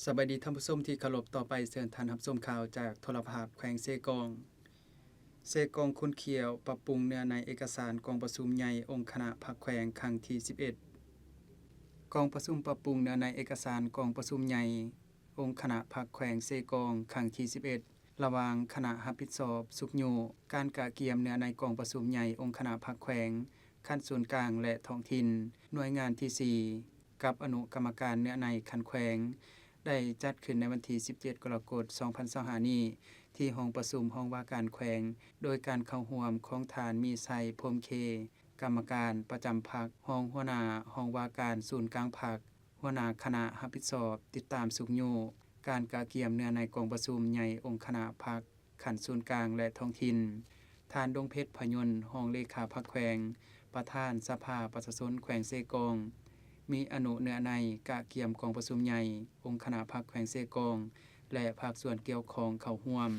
ສະບາຍດີທ່ານຜູ້ຊົມທີ່ເຄົາລົບ, ຕໍ່ໄປເຊີນທ່ານຮັບຊົມຂ່າວຈາກໂທລະພາບແຂວງເຊກອງ. ເຊກອງຂຸນຂຽວ ປັບປຸງເນື້ອໃນເອກະສານກອງປະຊຸມໃຫຍ່ອົງຄະນະພັກແຂວງຄັ້ງທີສິບເອັດ. ກອງປະຊຸມປັບປຸງເນື້ອໃນເອກະສານກອງປະຊຸມໃຫຍ່ອົງຄະນະພັກແຂວງເຊກອງຄັ້ງທີສິບເອັດ ລະຫວ່າງຄະນະຮັບຜິດຊອບຊຸກຍູ້ການກະກຽມເນື້ອໃນກອງປະຊຸມໃຫຍ່ອົງຄະນະພັກແຂວງຂັ້ນສູນກາງ ແລະ ທ້ອງຖິ່ນ, ໜ່ວຍງານທີສີ່ ກັບອະນຸກຳມະການເນື້ອໃນຂັ້ນແຂວງ ໄດ້ຈັດຂຶ້ນໃນວັນທີສິບເຈັດ ກໍລະກົດ ສອງພັນຊາວຫ້ານີ້ ທີ່ຫ້ອງປະຊຸມຫ້ອງວ່າການແຂວງ ໂດຍການເຂົ້າຮ່ວມຂອງທ່ານ ມີໄຊ ພົມເຄ ກຳມະການປະຈຳພັກ, ຮອງຫົວໜ້າຫ້ອງວ່າການສູນກາງພັກ, ຫົວໜ້າຄະນະຮັບຜິດຊອບຕິດຕາມຊຸກຍູ້ການກະກຽມເນື້ອໃນກອງປະຊຸມໃຫຍ່ອົງຄະນະພັກ ຂັ້ນສູນກາງ ແລະ ທ້ອງຖິ່ນ, ທ່ານ ດົງເພັດ ພະຍົນ ຮອງເລຂາພັກແຂວງ, ປະທານສະພາປະຊາຊົນແຂວງເຊກອງ, ມີອະນຸເນື້ອໃນກະກຽມກອງປະຊຸມໃຫຍ່ອົງຄະນະພັກແຂວງເຊກອງ ແລະ ພາກສ່ວນກ່ຽວຂ້ອງເຂົ້າຮ່ວມ.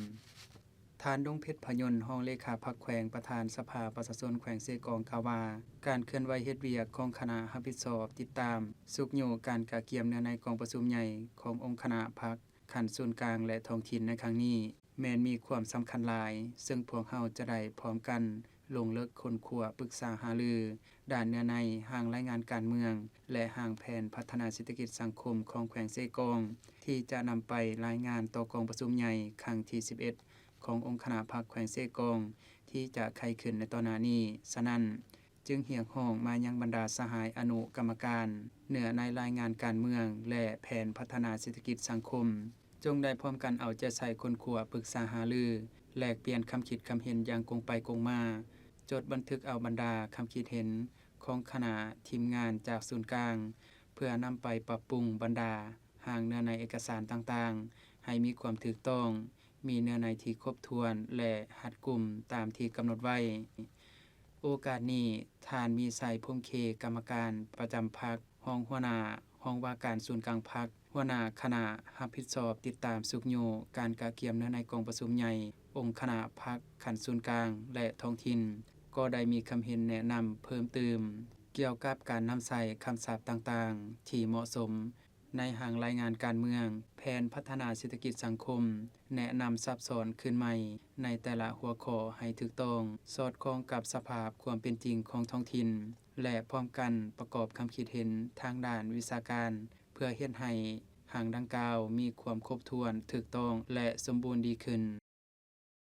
ທ່ານ ດົງເພັດ ພະຍົນ ຮອງເລຂາພັກແຂວງ, ປະທານສະພາປະຊາຊົນແຂວງເຊກອງ ກ່າວວ່າ ການເຄື່ອນໄຫວເຮັດວຽກຂອງຄະນະຮັບຜິດຊອບຕິດຕາມຊຸກຍູ້ການກະກຽມເນື້ອໃນກອງປະຊຸມໃຫຍ່ຂອງອົງຄະນະພັກ ຂັ້ນສູນກາງ ແລະ ທ້ອງຖິ່ນໃນຄັ້ງນີ້ ແມ່ນມີຄວາມສຳຄັນຫຼາຍ, ເຊິ່ງພວກເຮົາຈະໄດ້ພ້ອມກັນລົງເລິກຄົ້ນຄວ້າປຶກສາຫາລືດ້ານເນື້ອໃນຮ່າງລາຍງານການເມືອງ ແລະ ຮ່າງແຜນພັດທະນາເສດຖະກິດສັງຄົມຂອງແຂວງເຊກອງ ທີ່ຈະນຳໄປລາຍງານຕໍ່ກອງປະຊຸມໃຫຍ່ຄັ້ງທີສິບເອັດ ຂອງອົງຄະນະພັກແຂວງເຊກອງ ທີ່ຈະໄຂຂຶ້ນໃນຕໍ່ໜ້ານີ້. ສະນັ້ນ, ຈຶ່ງຮຽກຮ້ອງມາຍັງບັນດາສະຫາຍອະນຸກຳມະການເນື້ອໃນລາຍງານການເມືອງ ແລະ ແຜນພັດທະນາເສດຖະກິດສັງຄົມ, ຈົ່ງໄດ້ພ້ອມກັນເອົາໃຈໃສ່ຄົ້ນຄວ້າປຶກສາຫາລື, ແລກປ່ຽນຄຳຄິດຄຳເຫັນຢ່າງກົງໄປກົງມາ, ຈົດບັນທຶກເອົາບັນດາຄຳຄິດເຫັນຂອງຄະນະທີມງານຈາກສູນກາງ ເພື່ອນຳໄປປັບປຸງບັນດາຮ່າງເນື້ອໃນເອກະສານຕ່າງໆ ໃຫ້ມີຄວາມຖືກຕ້ອງ, ມີເນື້ອໃນທີ່ຄົບຖ້ວນ ແລະ ຮັດກຸມຕາມທີ່ກຳນົດໄວ້. ໂອກາດນີ້, ທ່ານ ມີໄຊ ພົມເຄ ກຳມະການປະຈຳພັກ, ຮອງຫົວໜ້າຫ້ອງວ່າການສູນກາງພັກ, ຫົວໜ້າຄະນະຮັບຜິດຊອບຕິດຕາມຊຸກຍູ້ການກະກຽມເນື້ອໃນກອງປະຊຸມໃຫຍ່ອົງຄະນະພັກຂັ້ນສູນກາງ ແລະ ທ້ອງຖິ່ນ ກໍໄດ້ມີຄຳເຫັນແນະນຳເພີ່ມຕື່ມ ກ່ຽວກັບການນຳໃຊ້ຄຳສັບຕ່າງໆທີ່ເໝາະສົມ ໃນຮ່າງລາຍງານການເມືອງ, ແຜນພັດທະນາເສດຖະກິດສັງຄົມ, ແນະນຳສັບສອນຄືນໃໝ່ໃນແຕ່ລະຫົວຂໍ້ໃຫ້ຖືກຕ້ອງ, ສອດຄ່ອງກັບສະພາບຄວາມເປັນຈິງຂອງທ້ອງຖິ່ນ ແລະ ພ້ອມກັນປະກອບຄຳຄິດເຫັນທາງດ້ານວິຊາການ ເພື່ອເຮັດໃຫ້ຮ່າງດັ່ງກ່າວມີຄວາມຄົບຖ້ວນ, ຖືກຕ້ອງ ແລະ ສົມບູນດີຂຶ້ນ.